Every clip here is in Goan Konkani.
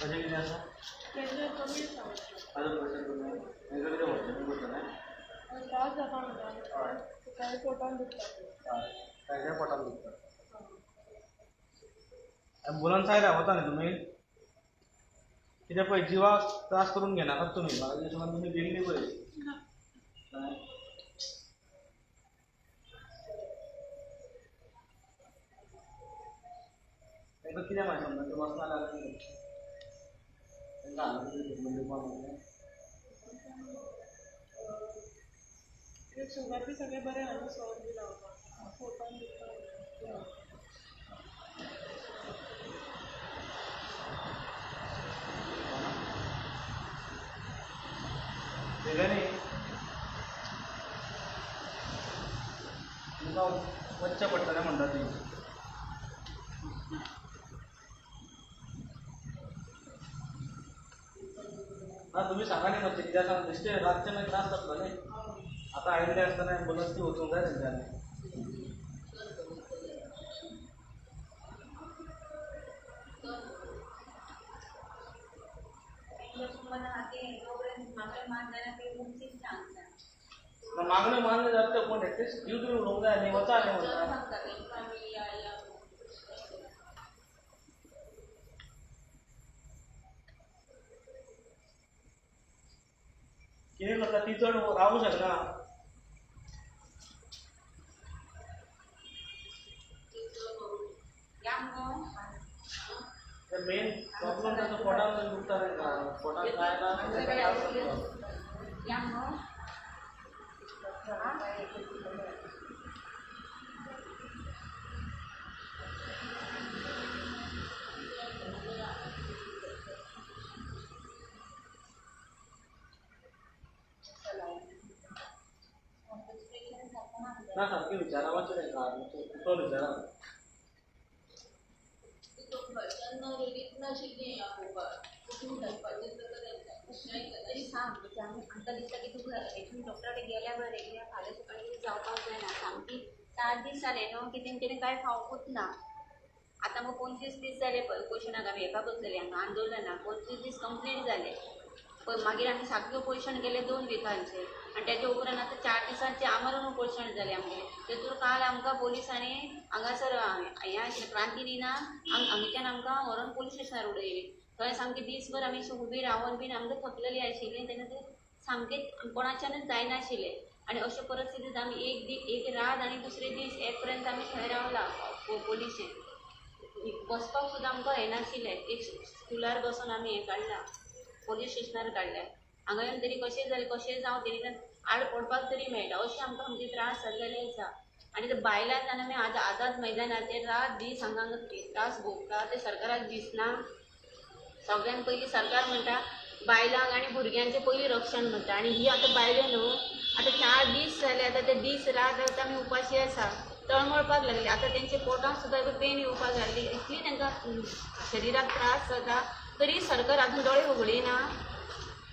अशें कितें आसा? प्रेशर कमी आसा. अजून प्रेशर कमी आसा? तांकां कितें व्हडलें बी करता न्ही? त्रास जाता म्हणटा. हय. सकाळी पोटान दुखता. हय, तांच्या पोटान दुखता. एम्बुलन्स आयल्या वता न्ही तुमी? कितें पळय जिवाक त्रास करून घेनाकात तुमी. म्हाका दिसना तुमी गेल्ली पळय. तांकां कितें मागीर समजा ते वचना जाल्यार तांकां हांगा ट्रिटमेंट दिवपाक मेळटलें? शुगर बी सगळें बरें आहा न्हू? सर बी लावपाक पोटान दुखता. येयलें न्ही तुमकां वचचें पडटलें म्हणटा ती. ना तुमी सांगा न्ही मातशें कित्याक सांग बेश्टे रातचें मागीर त्रास जातलो न्ही. आतां आयिल्लें आसतना एम्बुलन्स ती वचूंक जाय तेंच्यांनी. मागण्यो मान्य जाता पूण एटलिस्ट जीव तरी उडोवंक जाय न्ही. वचा न्ही म्हणटा. कितें करता ती चड रावूंक शकना. ते मेन प्रॉब्लम ताचो पोटान दुखता तांकां, पोटान काय ना तांकां त्रास जाता. या न्हू. ना सारकें विचारा मातशें तांकां, उठोवन विचारा. सांग म्हणजे आमी आमकां दिसता की तूं हेतून डॉक्टरा कडेन गेल्या बरें, कित्याक फाल्यां सकाळीं कितें जावपाक जायना. सामकी 4 दीस जाले न्हू की तेंच्यांनी कांय खावंकूच ना. आतां मग 25 दीस जाले उपोशणाक आमी हेका बसलेली हांगा आंदोलनाक, 25 दीस कंप्लीट जाले. पळय मागीर आमी सारकें उपोशण केलें 2 विकांचें आनी तेच्या उपरांत आतां 4 दिसांचें आमरण उपोशण जालें आमगेलें. तेतूर काल आमकां पोलिसांनी हांगासर हें आशिल्लें क्रांती न्ही ना हांगाच्यान आमकां व्हरोन पोलीस स्टेशनार उडयली. थंय सामकें दीसभर आमी अशी उबी रावन बीन आमकां थकलेली आशिल्ली तेन्ना ते सामकें कोणाच्यानूच जायनाशिल्लें. आनी अशे परिस्थितींत आमी एक दीस एक रात आनी दुसरे दीस एक पर्यंत आमी थंय रावला पोलिशेन. बसपाक सुद्दां आमकां येनाशिल्लें. एक स्टुलार बसून आमी हें काडलां, पोलीस स्टेशनार काडलें. हांगा येवन तरी कशें जालें कशें जावं तेणी आड पडपाक तरी मेळटा अशें आमकां सामकें त्रास जाल्लेले आसा. आनी ते बायलां जाणां आमी आज आझाद मैदानाचेर रात दीस हांगा हांगा त्रास भोगता ते सरकाराक दिसना. सगळ्यान पयलीं सरकार म्हणटा बायलांक आनी भुरग्यांचें पयलीं रक्षण म्हणटा, आनी ही आतां बायलो न्हू आतां 4 दीस जाले, आतां ते दीस रात आतां आमी उपाशी आसा, तळमळपाक लागली. आतां तेंच्या पोटांत सुद्दां पेन येवपाक लागली, इतली तांकां शरिराक त्रास जाता तरी सरकार आजून दोळे उगडिना.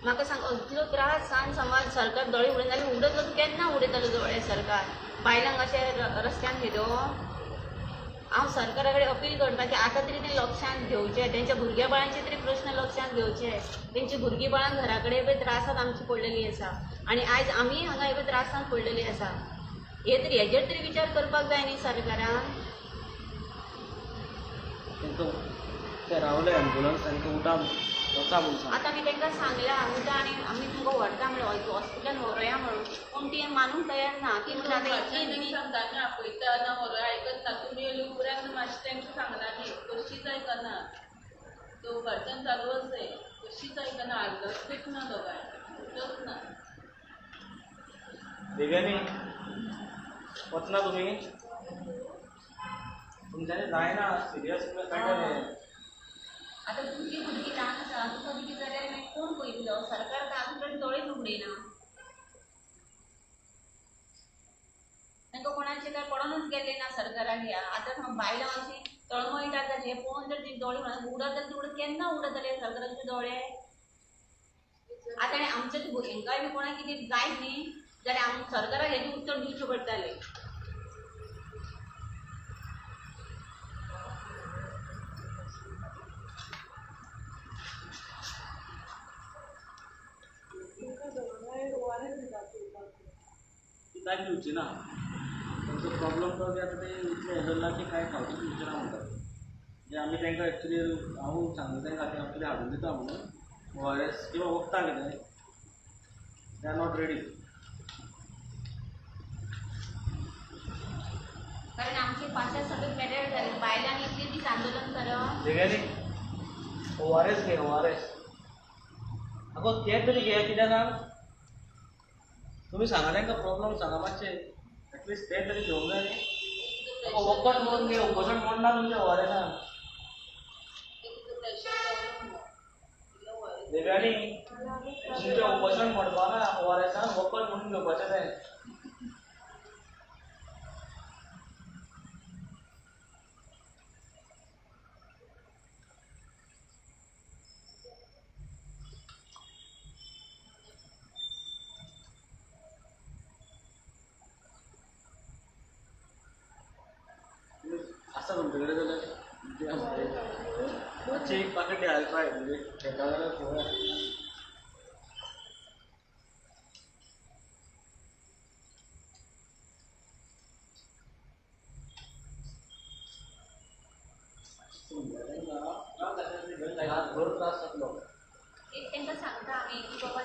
म्हाका सांग इतलो त्रास सान समाज सरकार दोळे उगडिना जाल्यार उगडतलो तूं केन्ना उडयतलो दोळे सरकार बायलांक अशें रस्त्यान न्हिदोवप? हांव सरकारा कडेन अपील करता की आतां तरी तें लक्षांत घेवचें, तेंच्या भुरग्या बाळांचे तरी प्रश्न लक्षांत घेवचे. तेंची भुरगीं बाळां घरा कडेन पळय त्रासांत आमची पडलेली आसा आनी आयज आमी हांगा पळय त्रासांत पडलेली आसा. हे तरी हेजेर तरी विचार करपाक जाय न्ही सरकारान. तांकां ते रावले एम्बुलन्स तांकां उठा वचा म्हणून सांग. आतां आमी तांकां सांगलां उठा आनी आमी तुमकां व्हरता म्हणून हॉस्पिटलान व्हरोया म्हणून, पूण ती मानूंक तयार ना. ती म्हणटा आतां इतली दीस सांगता आमी आपयता ना व्हरोया, आयकत ना. तुमी येयले उपरांत मातशें तांकां सांगलां न्ही, कशीच आयकना. दोनपारच्यान चालू आसा, कशीच आयकना, हालतच ना दोगांय, उठच ना. देव्यानी वचना तुमी, तुमच्यांनी जायना सिरियस कळटा. आतां तुमची भुरगीं ल्हान आसा, तुका कितें जाल्यार मागीर कोण पळयतलो? सरकार तर आजून पर्यंत दोळे उगडिना, तांकां कोणाचें काय पडोनच गेलें ना सरकाराक. ह्या आतां बायलां अशीं तळमळटा तर हें पळोवन जर ती दोळे उडत जाल्यार ती उडत केन्ना उडतले सरकाराचे दोळे? आतां आनी आमच्या हेंकांय बी कोणाक कितें जायत न्ही जाल्यार आम सरकाराक हेजें उत्तर दिवचें पडटलें. ती कांय दिवची ना, तांचो प्रॉब्लम तो की आतां ते इतले हें जालां की कांय खावचें दिवचें ना म्हणटात. म्हणजे आमी तांकां एक्चुली हांव सांगता तांकां की हांव कितें हाडून दिता म्हणून ORS किंवा वखदां कितें, they are not ready. कारण आमचे पाशां सगळे पेड्यार जाले, बायलांनी इतले दीस आंदोलन करप. देव्यानी ORS घे, ORS आगो ते तरी घे, कित्याक सांग तुमी सांगा तांकां प्रॉब्लम सांगा मातशें, एटलिस्ट ते तरी घेवंक जाय न्ही. वखद म्हणून घे, उपोशण मोडना तुमचें ORSान. देव्यानी तुमचें उपोशण मोडपा ना ORSान, वखद म्हणून घेवपाचें तें. आसा तुमचे कडेन जाल्यार मातशें एक पाकेट द्या ट्राय, म्हणजे घेता जाल्यार पळोवया. रातभर त्रास जातलो. एक तांकां सांगता आमी की बाबा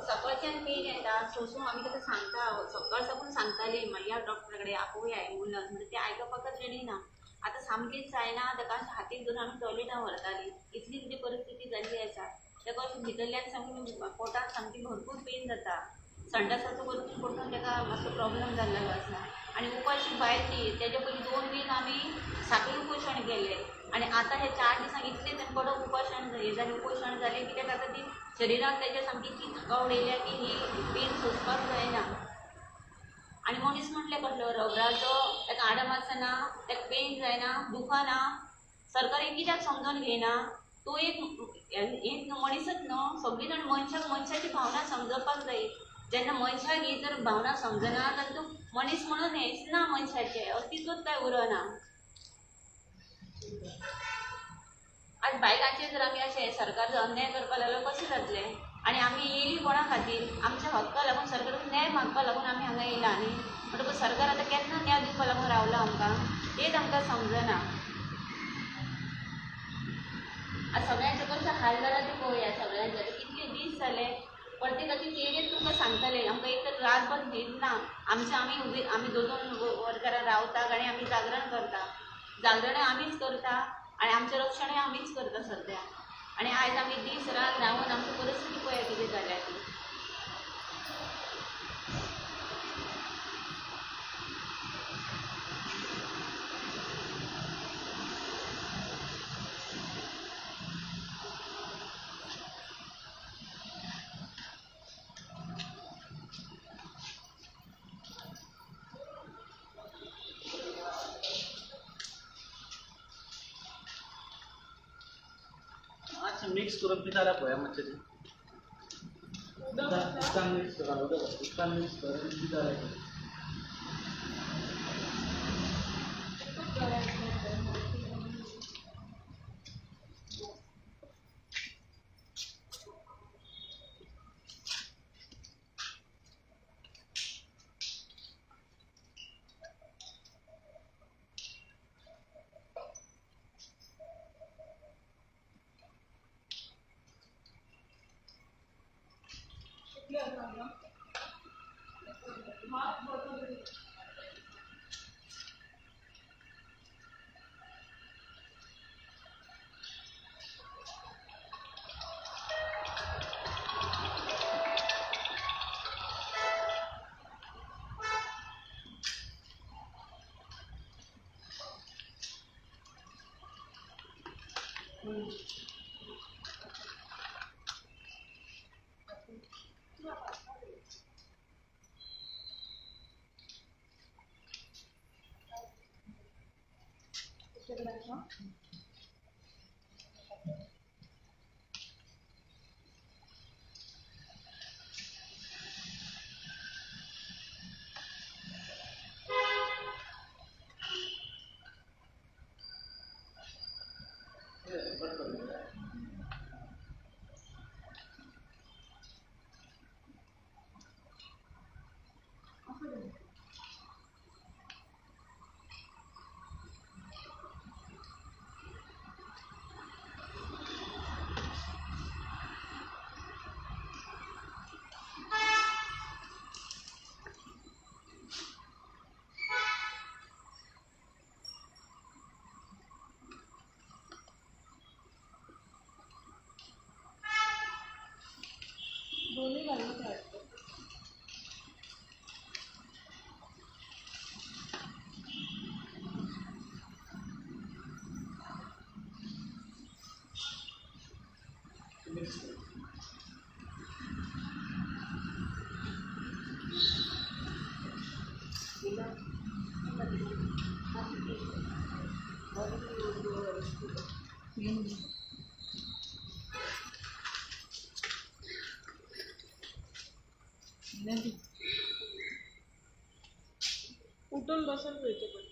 सकाळच्यान पेन येता सोसूं आमी ताका सांगता, सकाळ साकून सांगताली या डॉक्टरा कडेन आपोवया एम्बुलन्स, म्हणटा ते आयकपाकच रेडी ना. आतां सामकेंच जायना, ताका अशें हातीक धरून आमी टॉयलेटान व्हरतालीं, इतली तेजी परिस्थिती जाल्ली आसा. ताका अशें भितरल्यान सामकी पोटान सामकी भरपूर पेन जाता. संडासाचो वचून पडून ताका मातसो प्रॉब्लम जाल्लो आसा. आनी उपाशी बायल ती, तेज्या पयलीं 2 वीक आमी साकळी उपोशण केलें आनी आतां हे 4 दिसांक इतलें तें कडक उपोशण हें जालें, उपोशण जालें कित्याक आतां ती शरिराक तेज्या सामकी इतली थकाव उडयल्या की ही पेन सोंसपाक जायना. आनी मनीस म्हटल्यार कसलो रबराचो, ताका आडम आसना, ताका पेन जायना, दुखना. सरकार हें कित्याक समजून घेयना? तो एक एक मनीसच न्हू, सगळीं जाण मनशाक मनशाची भावना समजपाक जाय. जेन्ना मनशाक ही जर भावना समजना जाल्यार तो मनीस म्हणून हेंच ना, मनशाचें अस्तित्वच काय उरना. आज बायलांचेर जर आमी अशें सरकार जर अन्याय करपाक लागलो कशें जातलें? आनी आमी येयली कोणा खातीर? आमच्या हक्का लागून, सरकाराक न्याय मागपाक लागून आमी हांगा येयला न्ही. म्हणटकूच सरकार आतां केन्ना न्याय दिवपाक लागून रावला आमकां तेंच आमकां समजना. आतां सगळ्यांचे कशें हाल जाला तें पळोवया. सगळ्यांचे आतां कितले दीस जाले प्रत्येकाची चेहरेच तुमकां सांगतले. आमकां एक तर रातभर न्हीद ना, आमचे आमी उबे, आमी 2 2 वर्करां रावता आनी आमी जागरण करता. जागरणय आमीच करता आनी आमचें रक्षणय आमीच करता सद्या. आनी आयज आमी दीस रात रावन आमची परिस्थिती पळया कितें जाल्या ती. मिक्स करून पिता जाल्यार पळया मातशें तें. उदकान मिक्स करा, उदकान मिक्स करून पिता जाल्यार. दोन्ही घालून वाटतं. उठून बसून पिळते पण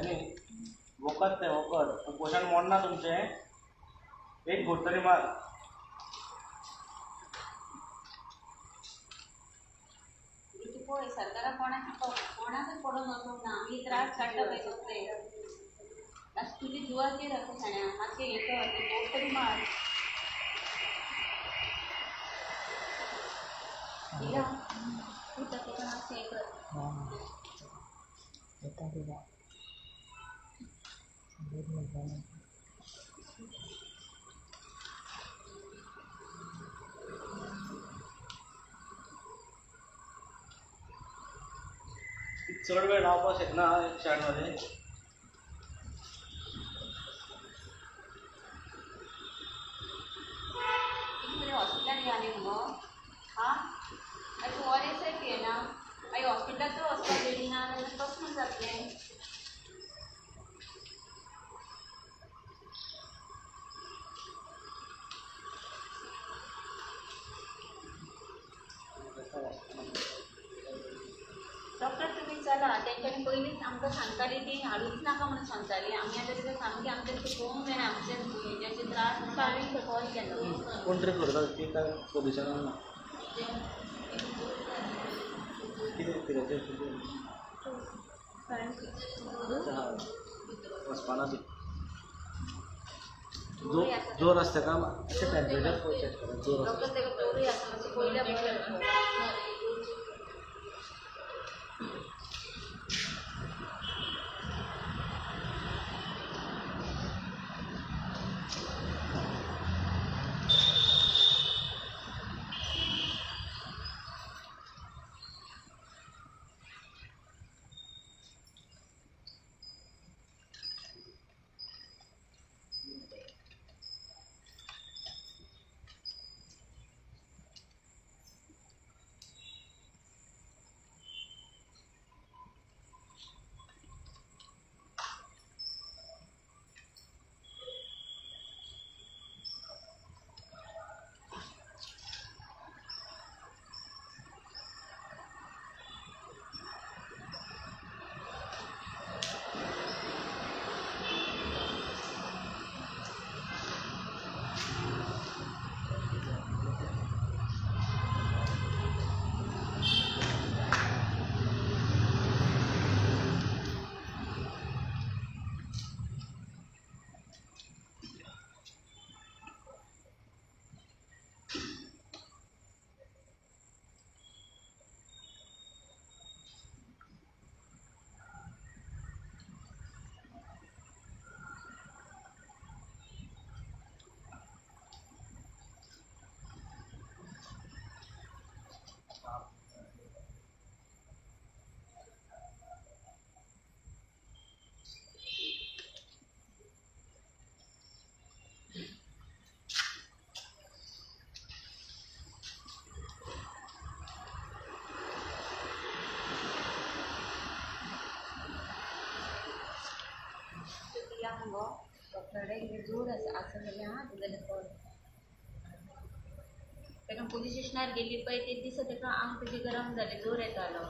न्ही, वखद तें वखद, कुपोशण मोडना तुमचें, एक घोट तरी मार. तूं पळय सरकाराक कोणाक कोणाकच पडोन वचूंक ना, आमी त्रास काडटा पळय सगळे. मातशें तुज्या जिवाचेर आसा शाण्या, मातशें हें कर, घोट तरी मार. इला तूं ताका मातशें हें कर. चड वेळ रावपाक शकना स्टँडमध्ये. कितें हॉस्पिटलान या न्ही मुगो? आं, मागीर तूं ORS पियेना, मागीर हॉस्पिटलांत वचपाक रेडी ना जाल्यार कशें म्हूण जातलें? डॉक्टर तुमी चला, तेंच्यांनी पयलींच आमकां सांगताली ती हाडूच नाका म्हणून सांगताली. आमी आतां ताका सामकें आमचें चुकोवंक जायना, आमचे हेजे त्रास म्हणून आमी कॉल केलो. कोण तरी करता ती काय पोजिशनान ना. कितें कित्याचें कितें वचपाना ती जोर आसता काय अशें टेम्परेचर पळय चॅक करा, जोर आसता. डॉक्टर ताका जोरूय आसा, मातशें पयल्या बरें. मुगो डॉक्टराक जोर आसा, आसा जाल्यार आहा जाल्यार कळ. ताका पुलीस स्टेशनार गेली पळय ते दिसा ताका आंग तेजें गरम जालें, जोर येतालो.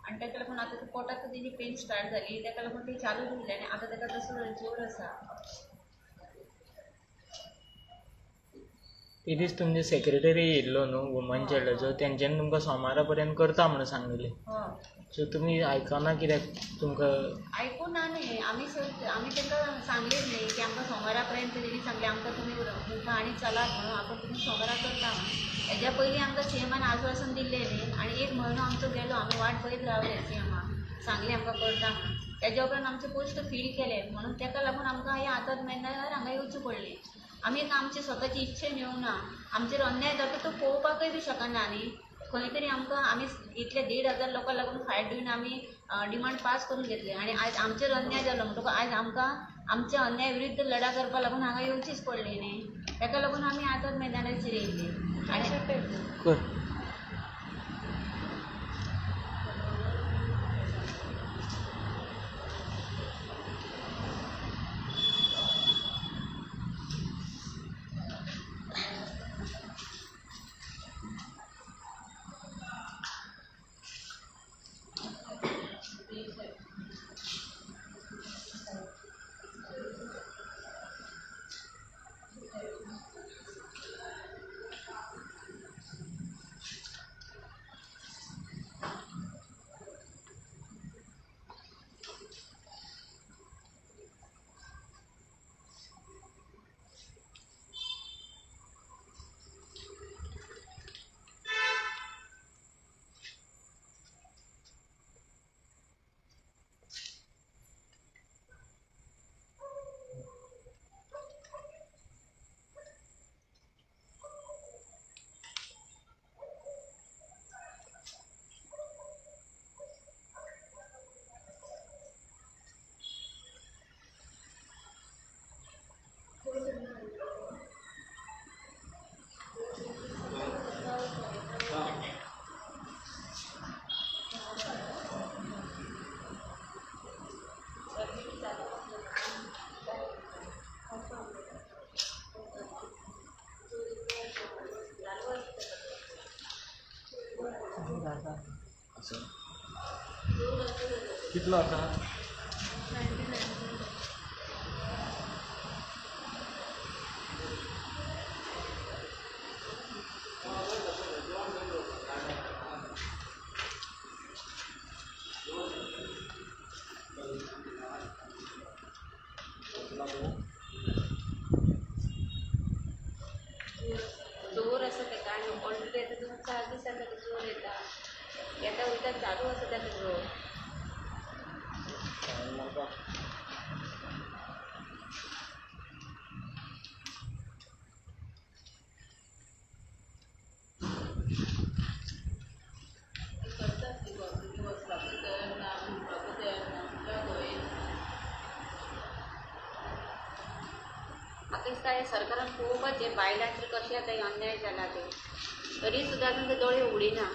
आनी ताका लागून आतां पोटाक तेजी पेन स्टार्ट जाली, ताका लागून ती चालूच उरलें आनी आतां ताका तसो जोर आसा. ते दीस तुमचे सेक्रेटरी येयल्लो न्हू वुमन चायल्डाचो, तेंच्यांनी तुमकां सोमारा पर्यंत करता म्हणून सांगलेलें. सो तुमी आयकना कित्याक तुमकां? आयकूं ना न्ही, आमी आमी तांकां सांगलें न्ही की आमकां सोमारा पर्यंत तेणी सांगलें आमकां तुमी मुखार आनी चलात म्हणून, आमकां तुमी सोमारा करता म्हणून. हेज्या पयलीं आमकां सीएमान आश्वासन दिल्लें न्ही, आनी एक म्हयनो आमचो गेलो, आमी वाट पळयत रावले सीएमाक सांगलें आमकां करता म्हणून. तेज्या उपरांत आमचे पोस्ट फील केले म्हणून ताका लागून आमकां हे आझाद मैदानार हांगा येवचें पडलें. आमी आमची स्वताची इच्छेन येवंक ना, आमचेर अन्याय जाता तो पळोवपाकय बी शकना न्ही. खंय तरी आमकां आमी इतले 1,500 लोकां लागून फायट दिवन आमी डिमांड पास करून घेतले आनी आयज आमचेर अन्याय जालो म्हणटकूच आयज आमकां आमच्या अन्याय विरुद्ध लढा करपाक लागून हांगा येवचीच पडली न्ही. ताका लागून आमी आझाद मैदानाचेर येयल्ली. आनी अच्छा, कितलो आसा? जोर आसा तेका आनी ऑलरेडी आतां 2-4 दीस जाले ताका जोर येता, येता वयता चालू आसा ताका जोर. करतात ती वचपाकूय तयार ना, उठपाकूय तयार ना, कित्याक गो? म्हाका दिसता हें सरकारान पळोवपाचें बायलांचेर कशें आतां अन्याय जाला ते, तरी सुद्दां आजून ते दोळे उगडिना.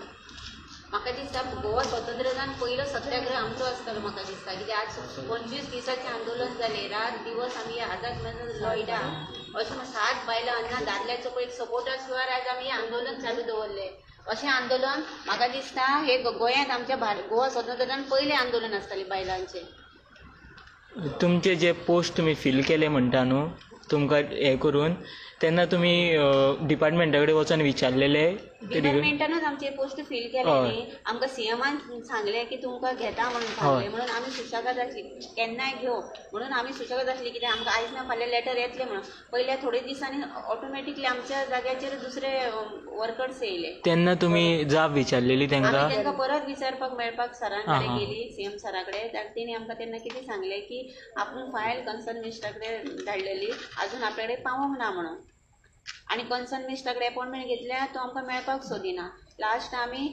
म्हाका दिसता गोवा स्वतंत्र जावन पयलो सत्याग्रह आमचो आसतलो म्हाका दिसता, कित्याक आज 25 दिसाचें आंदोलन जालें, रात दिवस आमी आझाद मैदान लढटा अशें म्हूण 7 बायलां अन्ना दादल्याचो पळय एक सपोर्टा शिवाय आयज आमी हें आंदोलन चालू दवरलें. अशें आंदोलन म्हाका दिसता हे गोंयांत आमच्या गोवा स्वतंत्र जावन पयलें आंदोलन आसतलें बायलांचें. तुमचे जे पोस्ट तुमी फील केले म्हणटा न्हू तुमकां हें करून, तेन्ना तुमी डिपार्टमेंटा कडेन वचोन विचारलेले? डिपार्टमेंटानूच आमचे पोस्ट फील केले न्ही, आमकां सीएमान सांगलें की तुमकां घेता म्हणून सांगलें, म्हणून आमी सुशेगाद आसली केन्नाय घेवं म्हणून आमी सुशेगाद आसली, कित्याक आमकां आयज ना फाल्यां लेटर येतलें म्हणून. पयल्या थोडे दिसांनी ऑटोमॅटिकली आमच्या जाग्याचेर दुसरे वर्कर्स येयले. तेन्ना तुमी जाप विचारलेली तांकां? आमी तांकां परत विचारपाक मेळपाक सरां कडेन गेली, सीएम सरा कडेन. तेणी आमकां तेन्ना कितें सांगलें की आपूण फायल कन्सर्न मिनिस्टरा कडेन धाडलेली, आजून आपल्या कडेन पावोंक ना म्हणून. आनी कन्सर्न मिनिस्टरा कडेन अपॉयंटमेंट घेतल्या तो आमकां मेळपाक सोदिना. लास्ट आमी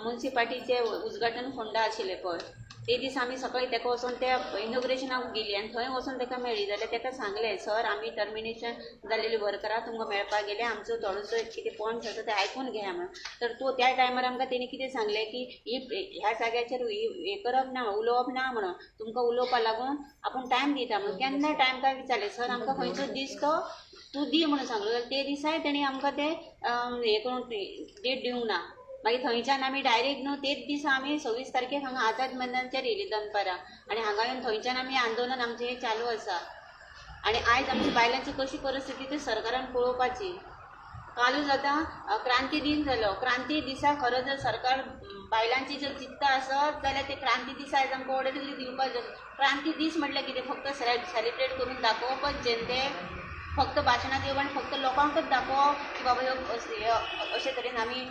मुन्सिपाल्टीचें उद्घाटन फोंडा आशिल्लें पळय, ते दीस आमी सकाळी ताका वचोन त्या इनॉग्रेशनाक गेली आनी थंय वचोन ताका मेळ्ळी. जाल्यार ताका सांगलें, सर आमी टर्मिनेशन जाल्लेली वर्करां तुमकां मेळपाक गेले, आमचो थोडोसो कितें पॉयंट्स आसा ते आयकून घेया म्हणून. तर तो त्या टायमार आमकां तेणी कितें सांगलें की ही ह्या जाग्याचेर हें करप ना, उलोवप ना म्हणून, तुमकां उलोवपाक लागून आपूण टायम दिता म्हणून. केन्ना टायम काय विचारलें, सर आमकां खंयचो दीस तो तूं दी म्हणून सांगलो. जाल्यार ते दिसाय तेणी आमकां ते हें करून डेट दिवंक ना. मागीर थंयच्यान आमी डायरेक्ट न्हू तेच दिसा आमी 26 तारखेक हांगा आझाद मैदानाचेर येयली दनपारां, आनी हांगा येवन थंयच्यान आमी आंदोलन आमचें हें चालू आसा. आनी आयज आमची बायलांची कशी परिस्थिती ती सरकारान पळोवपाची. कालूच आतां क्रांती दीन जालो, क्रांती दिसा खरो जर सरकार बायलांची जर चिंतता आसत जाल्यार ते क्रांती दिसा आयज आमकां ऑर्डर दिवपाक जाय. क्रांती दीस म्हटल्यार कितें, फक्त सेलिब्रेट करून दाखोवपच जनतेक, फक्त भाशणां दिवप आनी फक्त लोकांकच दाखोवप की बाबा ह्यो अशे तरेन आमी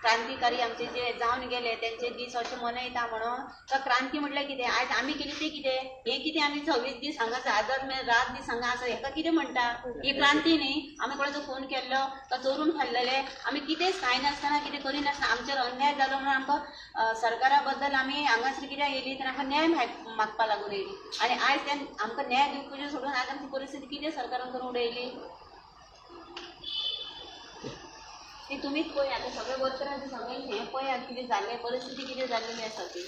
क्रांतिकारी आमचे जे जावन गेले तेंचे दीस अशे मनयता म्हणून. तर क्रांती म्हटल्यार कितें, आयज आमी केली ती कितें, हें कितें आमी 26 दीस हांगा आझाद रात दीस हांगा आसा, हेका कितें म्हणटा, ही क्रांती न्ही. आमी कोणाचो फोन केल्लो का चोरून खाल्लेले, आमी कितेंच खायनासतना कितें करिनासतना आमचेर अन्याय जालो म्हणून आमकां सरकारा बद्दल आमी हांगासर कित्याक येयली तर आमकां न्याय मागपा लागून येयली. आनी आयज ते आमकां न्याय दिवपाचें सोडून आयज आमची परिस्थिती कितें सरकारान करून उडयली ती तुमीच पळया. आतां सगळे वर्करांचे सगळें हें पळयात कितें जालें, परिस्थिती कितें जाल्लेली आसा ती.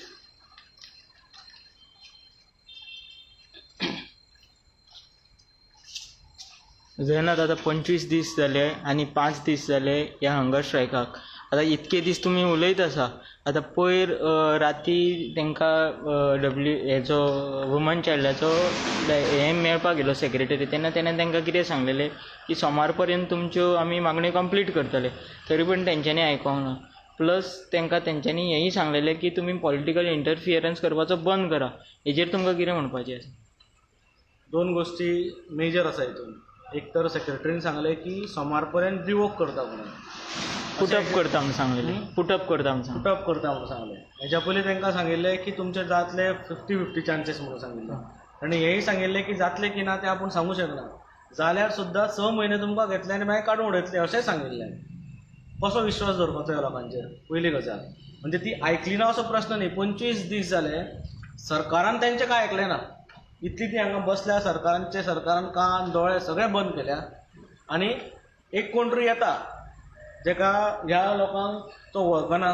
जायना आतां 25 दीस जाले आनी 5 दीस जाले ह्या हंगर स्ट्रायकाक. आतां इतके दीस तुमी उलयत आसा. आतां पयर राती तांकां डब्ल्यू हेचो वुमन चायल्डाचो हें मेळपाक गेलो सेक्रेटरी, तेन्ना तेणें तांकां कितें सांगलेलें की सोमार पर्यंत तुमच्यो आमी मागण्यो कंप्लीट करतले. तरी पूण तेंच्यांनी आयकोंक ना. प्लस तांकां तेंच्यांनी हेंय सांगलेलें की तुमी पॉलिटिकल इंटरफियरन्स करपाचो बंद करा. हेजेर तुमकां कितें म्हणपाचें आसा? दोन गोश्टी मेजर आसा हितून. एक तर सेक्रेटरीन सांगलें की सोमार पर्यंत रिवोक करता म्हणून, पुटअप करता म्हणून सांगलेलें, पुटअप करता म्हणून सांगलें, पुटअप करता म्हणून सांगलें. हेज्या पयलीं तांकां सांगिल्लें की तुमचे जातले 50-50 चान्सीस म्हणून सांगिल्लें, आनी हेंय सांगिल्लें की जातले की ना तें आपूण सांगूं शकना, जाल्यार सुद्दां 6 म्हयने तुमकां घेतले आनी मागीर काडून उडयतले अशेंय सांगिल्लें. कसो विश्वास दवरपाचो ह्या लोकांचेर? पयली गजाल म्हणजे ती आयकली ना असो प्रस्न न्ही. 25 दीस जाले सरकारान तेंचें कांय आयकलें ना. इतली ती हांगा बसल्या, सरकारांचे सरकारान कान दोळे सगळे बंद केल्या. आनी एक कोण तरी येता जेका ह्या लोकांक तो वळखना,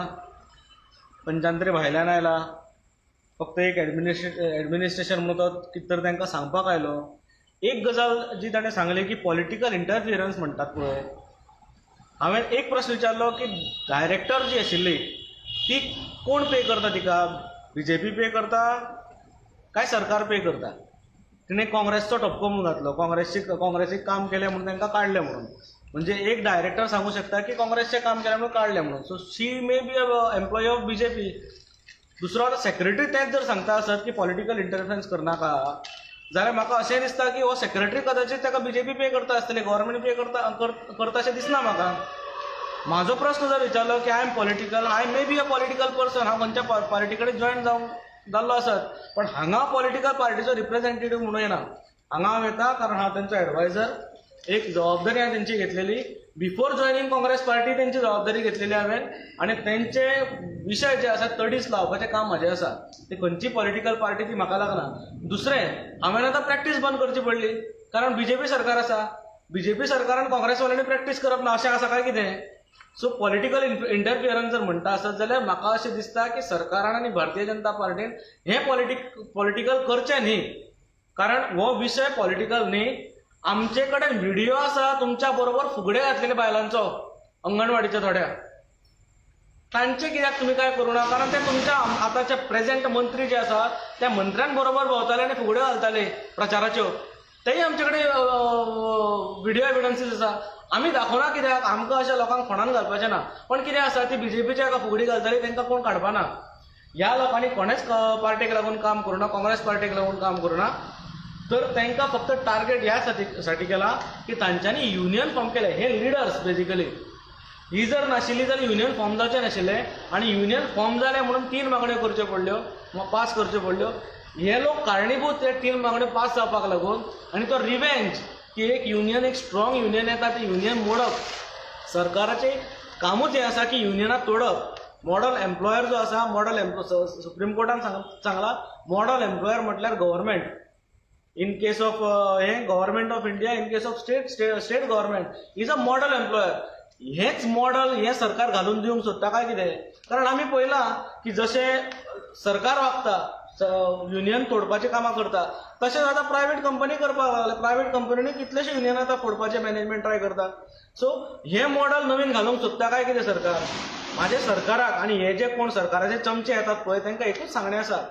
खंयच्यान तरी भायल्यान आयला, फक्त एक एडमिनिस्ट्रेशन म्हणून तो कितें तर तांकां सांगपाक आयलो. एक गजाल जी ताणें सांगली की पॉलिटिकल इंटरफियरन्स म्हणटात पळय, हांवें एक प्रस्न विचारलो की डायरेक्टर जी आशिल्ली ती कोण पे करता तिका? बीजेपी पे करता काय सरकार पे करता? तिणें काँग्रेसचो टपको म्हणून घातलो, काँग्रेसीक काम केलें म्हणून तांकां काडलें म्हणून. म्हणजे एक डायरेक्टर सांगू शकता की काँग्रेसचें काम केलें म्हणून काडलें म्हणून. So she may be a employee of BJP. दुसरो आतां सेक्रेटरी तेंच जर सांगता आसत की पॉलिटिकल इंटरफरन्स करनाका जाल्यार म्हाका अशें दिसता की हो सेक्रेटरी कदाचित ताका बीजेपी पे करता आसतली, गव्हर्मेंट पे करता करता अशें दिसना म्हाका. म्हाजो प्रस्न जर विचारलो की I am political, I may be a political person, हांव खंयच्या पार्टी कडेन जॉयन जावंक जाल्लो आसत, पण हांगा पॉलिटिकल पार्टीचो रिप्रेझेंटेटीव म्हणून येना. हांगा हांव येता कारण हांव तेंचो एडवायजर, एक जबाबदारी हांवें तेंची घेतलेली. बिफोर जॉयनींग काँग्रेस पार्टी तेंची जबाबदारी घेतलेली हांवें आनी तेंचे विशय जे आसा तडीस लावपाचें काम म्हाजें आसा. ती खंयची पॉलिटिकल पार्टी ती म्हाका लागना. दुसरें, हांवें आतां प्रॅक्टीस बंद करची पडली कारण बीजेपी सरकार आसा. बीजेपी सरकारान काँग्रेसवाल्यांनी प्रॅक्टीस करप ना अशें आसा काय कितें? सो पॉलिटिकल इंटरफियरन्स जर म्हणटा आसत जाल्यार म्हाका अशें दिसता की सरकारान आनी भारतीय जनता पार्टीन हें पॉलिटिकल करचें न्ही, कारण हो विशय पॉलिटिकल न्ही. आमचे कडेन व्हिडियो आसा तुमच्या बरोबर फुगडे घातलेले बायलांचो अंगणवाडीच्या थोड्या, तांचे कित्याक तुमी काय करूं ना? कारण ते तुमच्या आतांचे प्रेझेंट मंत्री जे आसा त्या मंत्र्यां बरोबर भोंवताले आनी फुगड्यो घालताले प्रचाराच्यो, तेय आमचे कडेन व्हिडियो एविडन्सीस आसा. आमी दाखोवना कित्याक? आमकां अशा लोकांक फोंडान घालपाचें ना. पण कितें आसा, ती बीजेपीच्या एका फुगडी घालताली, तांकां कोण काडपाना. ह्या लोकांनी कोणेच पार्टेक लागून काम करूं ना, काँग्रेस पार्टेक लागून काम करूं ना, तर तांकां फक्त टार्गेट ह्या साठी केला की तांच्यांनी युनियन फॉर्म केलें. हे लिडर्स बेजिकली ही जर नाशिल्ली जाल्यार युनियन फॉर्म जावचें नाशिल्लें आनी युनियन फॉर्म जालें म्हणून 3 मागण्यो करच्यो पडल्यो, पास करच्यो पडल्यो. हे लोक कारणीभूत ते 3 मागण्यो पास जावपाक लागून. आनी तो रिवेंज की एक युनियन, एक स्ट्रॉंग युनियन येता तें युनियन मोडप, सरकाराचें कामूच हें आसा की युनियनाक तोडप. मॉडल एम्प्लॉयर जो आसा, मॉडल सुप्रीम कोर्टान सांगला मॉडल एम्प्लॉयर म्हटल्यार गव्हर्मेंट. इन केस ऑफ हे government of India, in case of state government is a model employer. हेच मॉडल हें सरकार घालून दिवंक सोदता काय कितें? कारण आमी पळयलां की जशें सरकार वागता, युनियन तोडपाचीं कामां करता, तशेंच आतां प्रायवेट कंपनी करपाक लागल्या. प्रायवेट कंपनीनी कितलेशे युनियन आतां फोडपाचें मॅनेजमेंट ट्राय करता. सो हें मॉडल नवीन घालूंक सोदता काय कितें सरकार? म्हाजें सरकाराक आनी हे जे कोण सरकाराचे चमचे येतात पळय तांकां एकूच सांगणें आसा,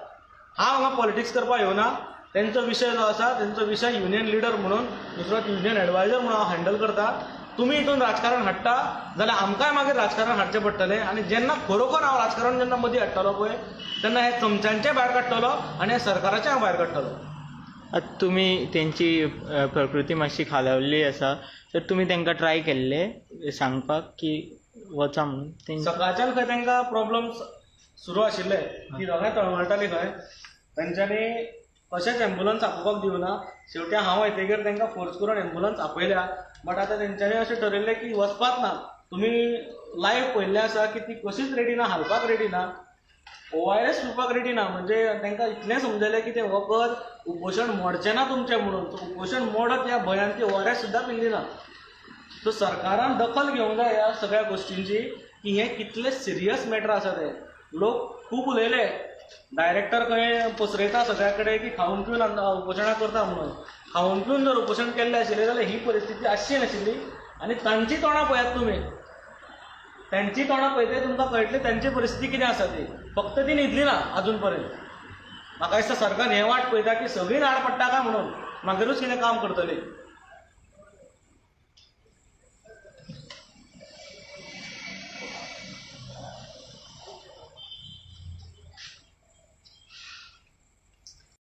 हांव हांगा पॉलिटिक्स करपाक येवना. तेंचो विशय जो आसा तेंचो विशय युनियन लिडर म्हणून, दुसरो युनियन एडवायजर म्हणून हांव हँडल करता. तुमी हितून राजकारण हाडटा जाल्यार आमकांय मागीर राजकारण हाडचें पडटलें. आनी जेन्ना खरोखर हांव राजकारण जेन्ना मदीं हाडटलो पळय तेन्ना हे चमच्यांचें भायर काडटलो आनी हे सरकाराचें हांव भायर काडटलो. आतां तुमी तेंची प्रकृती मातशी खालावल्ली आसा तर तुमी तांकां ट्राय केल्ले सांगपाक की वचा म्हणून? सकाळच्यान खंय तांकां प्रॉब्लम सुरू आशिल्ले की दोगांय तळमळटाली खंय, तेंच्यांनी कशेंच एम्बुलन्स आपोवपाक दिवना. शेवटी हांव येतकीर तांकां फोर्स करून एम्बुलन्स आपयल्या. बट आतां तेंच्यांनी अशें ठरयल्लें की वचपाक ना. तुमी लायव्ह पळयल्लें आसा की ती कशीच रेडी ना, हालपाक रेडी ना, ORS पिवपाक रेडी ना. म्हणजे तांकां इतलें समजलें की तें वखद उपोशण मोडचें ना तुमचें म्हणून, सो उपोशण मोडत ह्या भंयान ती ORS सुद्दां पिल्ली ना. सो सरकारान दखल घेवंक जाय ह्या सगळ्या गोश्टींची की हें कितलें सिरियस मॅटर आसा. तें लोक खूब उलयले, डायरेक्टर खंय पसरयता सगळ्या कडेन की खावन पिवन उपोशणां करता म्हणून. खावन पिवन जर उपोशण केल्लें आशिल्लें जाल्यार ही परिस्थिती आसची नाशिल्ली. आनी तांची तोंडां पळयात तुमी, तांची तोंडां पळयतकीर तुमकां कळटलें तांची परिस्थिती कितें आसा ती. फक्त ती न्हिदली ना आजून पर्यंत. म्हाका दिसता सरकार हें वाट पळयता की सगळीं आड पडटा काय म्हणून, मागीरूच कितें काम करतली.